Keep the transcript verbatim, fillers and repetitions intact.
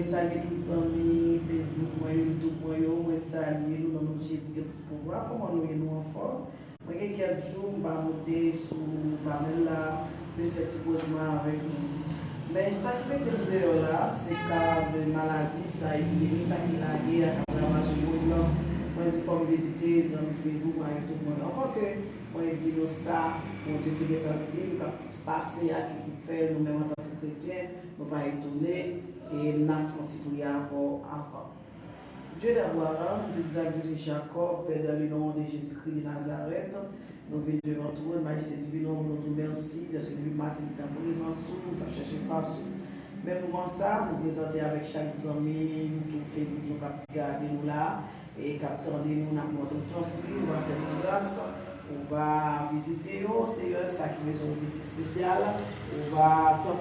Salye tout zanmi Facebook mwen, YouTube mwen yo. Mwen salye nou nan non Jezi ki gen tout pouvwa. Kòman nou ye? Nou anfòm? Mwen gen kèk jou m pa monte sou panèl la, vin fè ti koz mwen avèk nou. Men sa ki mete m deyò la, se ka de maladi sa, epidemi sa ki lage a, k ap ravaje mond lan. Mwen di fò m vizite zanmi Facebook mwen, YouTube mwen. Ankò ke mwen di nou sa, Bondye te gentan di m k ap pase a ki, ki fè nou menm antanke kretyen, nou pa etone, e n ap fè yon ti priyè avè w avan. Dieu d'Abraham, d'Isaac, de Jacob, Père, dans le nom de Jésus-Christ de Nazareth, nou vin devan twòn majeste divin ou, nou di w mèsi, dèske depi maten nou nan prezans ou, nou t ap chèche fas ou. Men moman sa, nou prezante avèk chak zanmi, nou tout Facebook nou k ap gade nou la, e k ap tande nou, n ap mande w tanpri, ou va fè nou gras, ou va vizite yo, Seyè, sa ki bezwen yon vizit espesyal, ou va tanpri